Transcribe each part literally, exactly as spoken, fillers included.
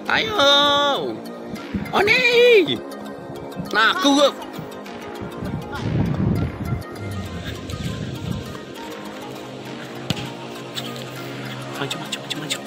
Ayo. Oni. Nah, aku. Maju, maju, maju, maju.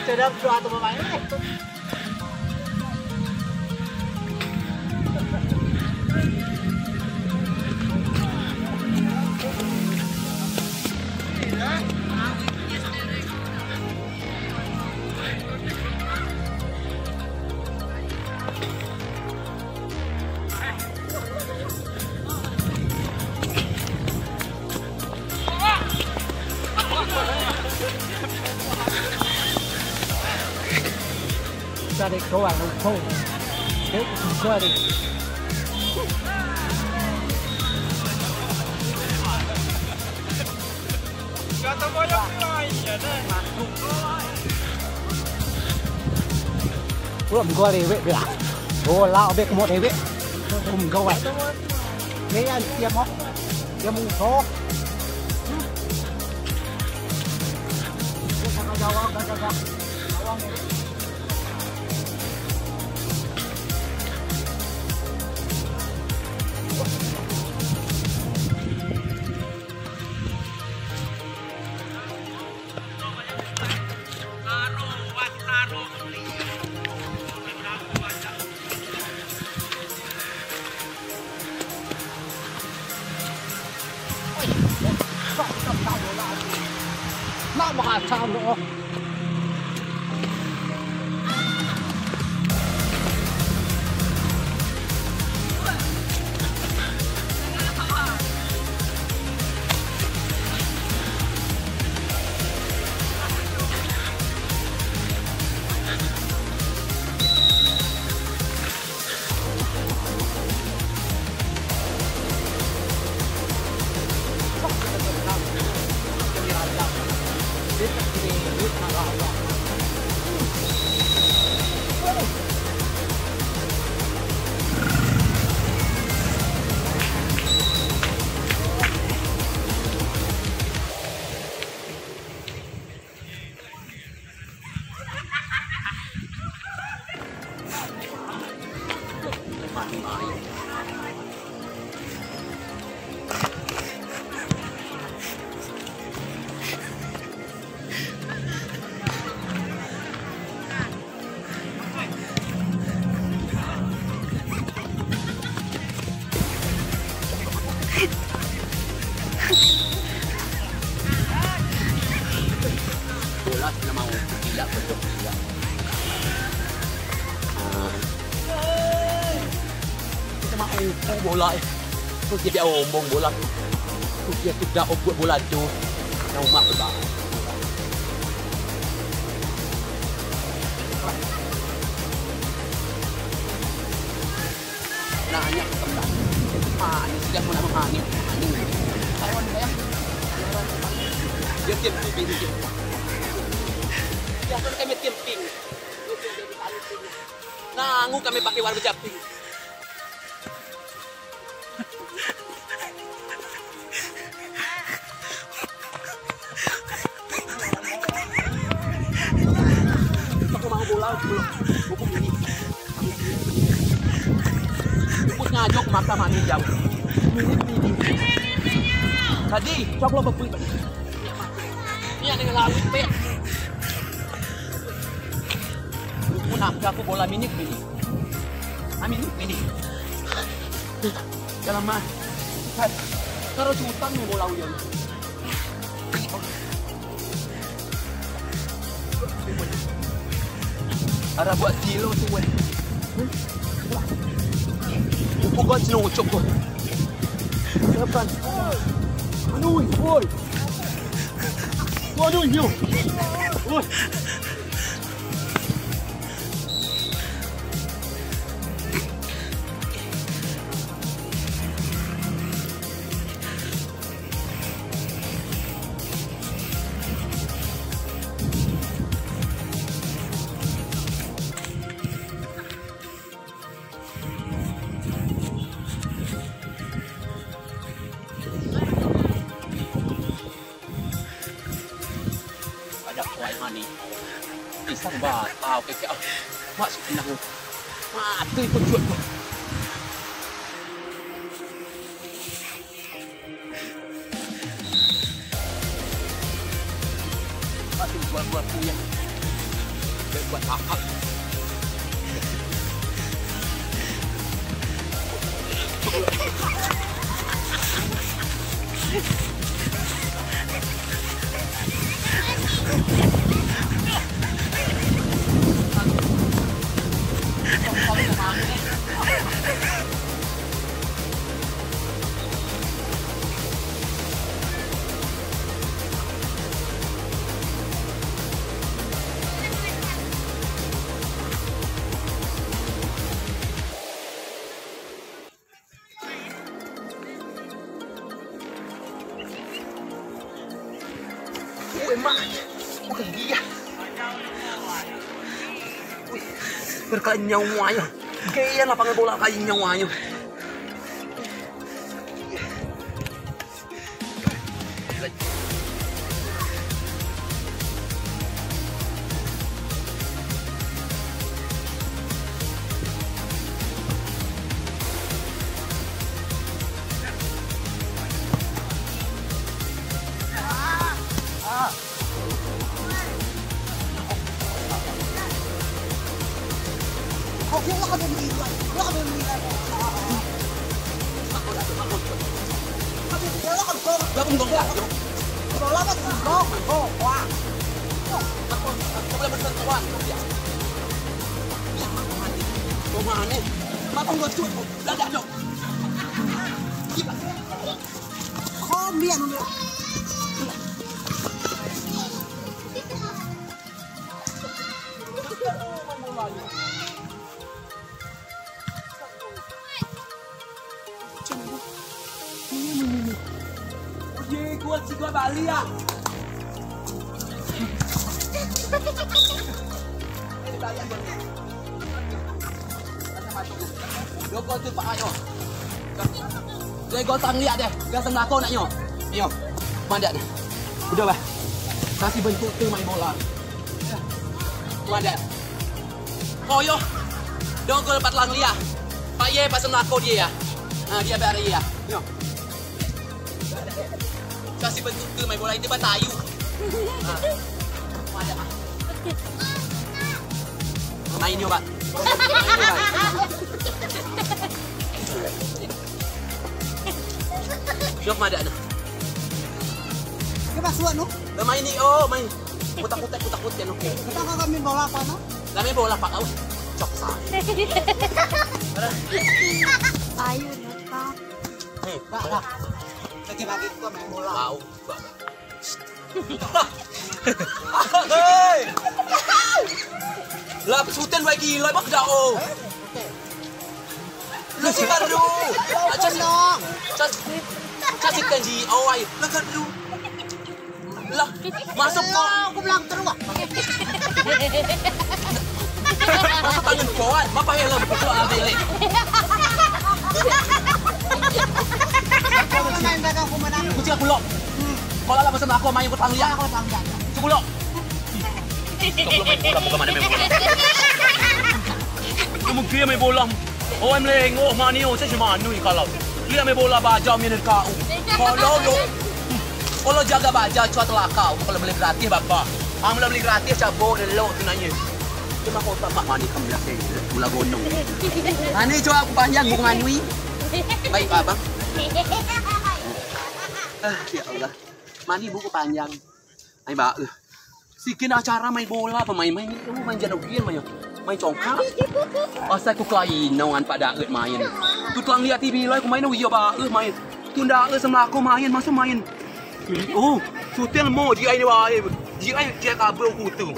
Sedap tuh atau pemain. Sa de ko ai no ko. Ke sa de. Kulo mengko dewek be lah. Bola obe kemo dewek. Mengko ai. Ye, an tiap mo. Ye mengko. Ye sama jawab, gak, gak, gak. Nak macam tu. Bola nama tidak betul tidak. Kita mau bola eh. Terus dia ombong bola. Terus dia tidak obot bola tu. Nama mak betul. Nah, ini aku pegang. Ah, ini sudah mau nama, ah, ini. Ah, ini. Kawan saya. Dia tim, tim, tim, tim. Dia kan kami tim, tim. Nah, angu kami pakai warna japing. Aku mau bola, bola. Buku ini. Buku sengaja aku maksa mandi jauh. Ini, ini. Tadi, coba lo bebel. Ini ada yang lalu, Pe. Buku nak aku bola minik ini. Amin, ini. Dalam mah. Karo cutang ni bola uyo. Ada buat kilo tu, weh. Upu kau cina ucuk kau. Depan. Aduh, woi. Waduh, nyo. Woi. Ada kuai mani. Pisang batau keke, ah. Mak, sudah. Mati ku cut. Mati buat-buat puyah. Buat akal. Woi, mak. Woi, gigi, ah. Woi, berkai nyawa yo. Gaya lapangan bola kai nyawa yo. Kom, lihat dulu. Ye, kuat si kuat balik ah. Doko tu pak ayo. Dego tang liak deh, gas tang lako nak nyo. Nyo. Madak deh. Udah bah. Kasih bentuk tu main bola. Madak. Oh yo. Doko lepat lang liak. Pak ye pasang lako dia ya. Nah, dia bayar ya. Nyo. Kasih bentuk tu main bola itu bah tayu. Nah. Madak. Main yo bah. Main yo bah. Siap madak nah. Ke masuk no. Lah main ni, oh, main. Kutak-kutak, kutak-kutak, oke. Kita kagak main bola apa no? Lah main bola pak kau. Cok sa. Ayo no pak. Hei, pak lah. Lagi-lagi gua main bola. Tahu. Hei. Lah, pesutan bae gilo, mak dah, oh. Lah, si Kardu. Cas, cas, cas ikan ji, oh, ai. Lah, Kardu. Lah, masuk kok. Aku bilang terus. Masuk tangan kawan, apa helm? Itu ambil. Aku main dagang aku menang. Kucing aku lok. Kalau lah pasang aku main aku tang liak. Aku tang liak. Cukup lok. Kau belum main bola, bukan mana main bola. Kamu kira main bola. Oh, em lengok mani, oh, saya cuma anu kalau. Liak main bola baja main kau. Kalau lo, kalau jaga baja cua telakau, kalau beli gratis bapa. Ang beli gratis cabut lelok tu nanya. Cuma kau tak mak mani kamu liak saya bola gunung. Ani cua aku panjang bukan manui. Baik abang. Ah, ya Allah. Mani buku panjang. Ai ba eh. Sikin acara main bola pemain main itu main jadok dia main. Main congkak. Asai ku kelai nawan pada eh main. Tu tuang lihat T V lah ku main oh iya ba eh main. Tunda eh sama aku main masuk main. Oh, sutil mo ji ai ni wae. Ji ai cek kabel kutu.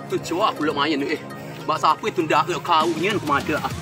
Tu cua aku lek main eh. Bak sapu tunda eh kau nyen ku mada ah.